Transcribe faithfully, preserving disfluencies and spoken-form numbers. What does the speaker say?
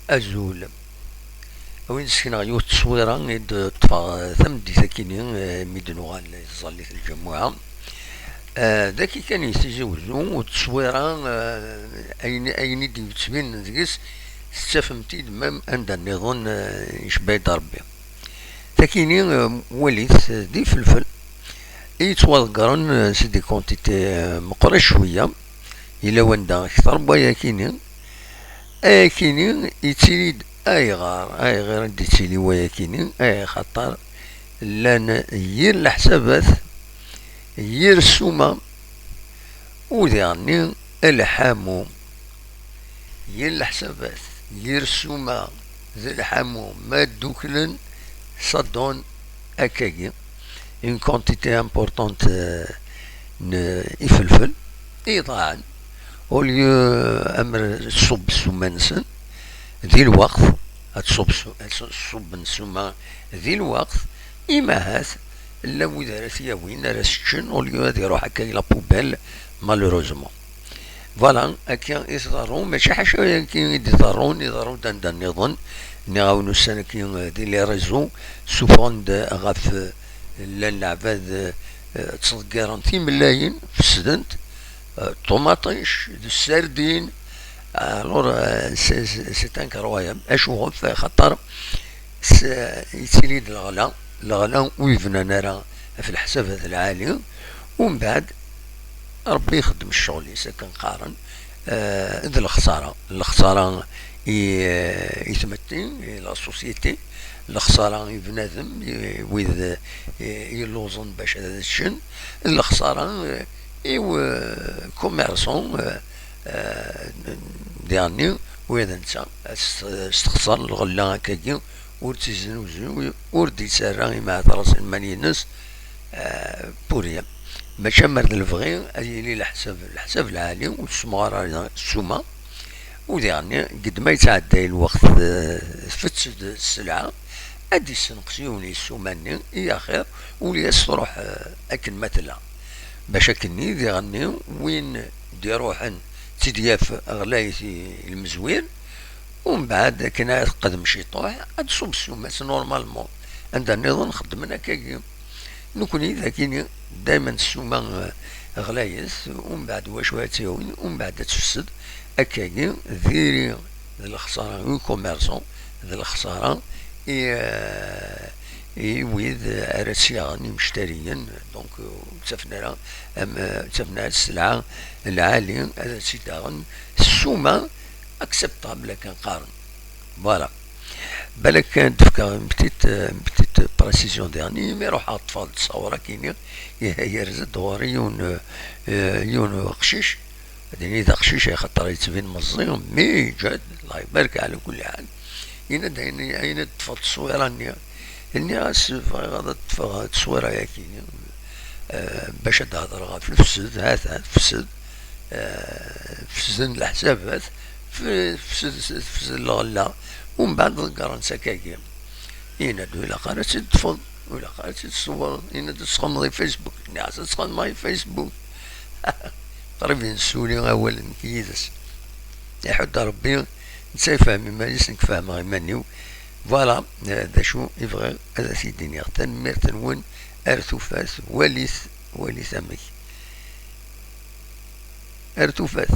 Azul. A win sekneɣ yiwet tteswira i d-ṭṭfeɣ tameddit akini, eh, mi d-nuɣal i tẓallit n lǧamuɛa. Eh, d aki kan i Tizi Wezzu, u tteswira, eh, ayen, ayen i d-yettbinen deg-s tettafem-t-id même anda nniḍen, eh, icebba-d Rebbi. Takini, eh, walit, eh, d ifelfel i yettwaḍeggren, eh, si des quantités, eh, meqqrit cwiya, yella wanda kter n wayakini. Ayakini yettili-d ayɣer, ayɣer i d-yettili wayakini? Axaṭer llan yir leḥsabat, yir ssuma, u diɣenni lḥamu. Yir leḥsabat, yir ssuma d lḥamu ma dduklen, ça donne akkagi une quantité importante, euh, n ifelfel iḍaɛen. Au lieu amer tṣubb ssuma-nsen di lweqt, ad tṣubb su-, ad ṣubben ssuma di lweqt, imahat llan wid ara t-yawin, ara s-ččen, au lieu ad iruḥ akka i la poubelle, malheureusement. Voilà, akka i tḍerru, mačči ḥaca ayagi i d-iḍerrun, iḍerru-d anda nniḍen. Nniɣ-awen ussan-agi, eh, di les réseaux, ssufɣen-d ɣef, eh, llan leɛbad, eh, eh, ttḍeggiren timellayin, fesdent, eh, ṭumaṭic, d ssardin. Alors, eh, c'est, c'est, c'est incroyable. Acuɣef? Axaṭer s-, yettili-d leɣla, leɣla ur yebnan ara ɣef leḥsabat lɛali, umbeɛd Rebbi ixeddem ccɣel-is, akken qqaren, eh, d lexsara. Lexsara i, eh, i tmetti, i la société, lexsara i bnadem, i wid, eh, yelluẓen bac ad ččen, d lexsara, eh, i, eh, commerçant, eh, eh, diɣenni, wid netta, ad s-, s-, texṣer lɣella akkagi, ur tt-iznuzu, ur d-yettarra imaɛt ras lmal-ines, eh, pour rien. Mačči amer d lebɣi ad yili leḥsab, leḥsab lɛali, ur tessemɣar ara ssuma. U diɣenni, gedma yettɛedday lweqt, eh, tfetted sselɛa, ad d-issenqes yiwen i ssuma-nni, i axir, uli-as truḥ, eh, akken ma tella. Bac akkenni, diɣenni, win d-iruḥen, tt-id-yaf ɣlayet i lmezwir, umbeɛd akken ad teqdem ciṭuḥ, ad d-ṣubb ssuma-s normalement. Anda nniḍen xeddmen akkagi. Nekni, dagini, daymen ssuma, eh, ɣlayet, umbeɛd wacu ad tt-yawin, umbeɛd ad tefsed. Akkagi, diri d lexsara i ukummerṣu, d lexsara i, eh, i wid ara tt-yaɣen, imectariyen, donc, ur ttafen ara, am, ur ttafen ara sselɛa lɛali, ad tt-id-aɣen s ssuma acceptable, akken qqaren. Voilà. Balak ad d-fkeɣ une petite, une petite précision dernière, imi ruḥeɣ ṭṭfeɣ-d ttṣawra-kini, iha, yerza-d ɣur-i yiwen, eh, yiwen uqcic, ad nini d aqcic, axaṭer yettbin meẓẓi, mi yeǧǧa-d, Allah ibarek ɛla kulli ḥal. Yenna-d, ayen, ayen ad ṭṭfeɣ tteswira-nni. Nniɣ-as, bɣiɣ ad ṭṭfeɣ tteswira-yagi, eh, bac ad d-hedreɣ ɣef lefsed, ha-t-an, tefsed, eh, fesden leḥsabat, f-, tefsed, tefsed lɣella, umbeɛd ḍeggren-tt akkagi. Yenna-d, ur ilaq ara ad tt-id-ṭṭfeḍ, ur ilaq ara ad tt-id-tṣewwreḍ, yenna-d ad tt-txedmeḍ i Facebook. Nniɣ-as ad tt-xedmeɣ i Facebook. Qrib i nessuli awal nekk yid-s. Iḥudd Rebbi, netta yefhem iman-is, nekk fehmeɣ iman-iw. Voilà, eh, d acu i bɣiɣ ad as-id-iniɣ. Tanemmirt-nwen, ar tufat, walit, walit amek. Ar tufat.